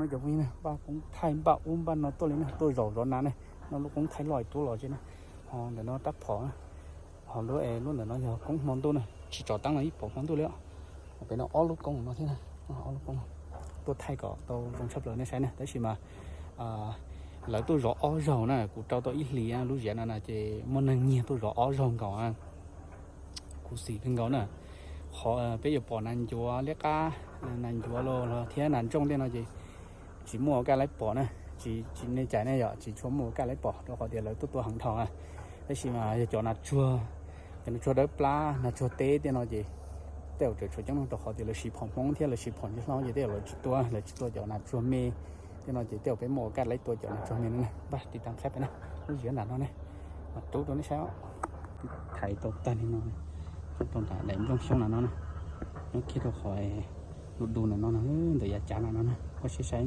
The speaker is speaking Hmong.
No cov phooj ywg, npaj koob thaij npaj ub npaj no tuaj li na, tuaj zaum zov nas ne. No lub koob thaij loj tuaj los tsev na. Ho ntawm no rab phom, ho lub, lub ntawm no yog koob hmo ntuj na, tsis tsom teeb los yeej pom hmo ntuj li os. Pem no ob lub koob no thiab na, ob lub koob tuaj thaij kom tau zoo tshaj plaws nej saib na. Tab sis mas lawv tuaj zov ob zaug na, kuv rau tau ib hlis lub ziav no na ces muaj neeg nyiag tuaj zov ob zaug nkaus. Khuv xim kawg nkaus na. Qhov peb yuav pom nas ncuav liab qab, nas ncuav los thiab nas ntsooj tej no ces tsis muaj ua kaj laib pom na. Tsis, nej cais ne yom, tsis tshua muaj ua kaj laib pom rau qhov tias lawv tuaj tua heev dhau na. Tab sis mas yog cov nas tsuag, cov nas tsuag dawb plab, nas tsuag teb tej no ces tej zaum tseem tshuav coob rau qhov tias lawv siv phom Hmoob thiab lawv siv phom ntsis hlob ces tej zaum lawv tsis tua, lawv tsis tua cov nas tsuag me. Tej no ces tej zaum peb muaj ua kaj laib tua cov nas tsuag me no na. Npaj tiv tam qab peb na, lub ziav nram no ne, mas rub rau nej saib. Thaiv tau tag li no, rub tau nram daim nplooj xyoob nram no na, nyob kiag rau qhov du du nram no na, ntawm yav cav nram no na, koj saib saib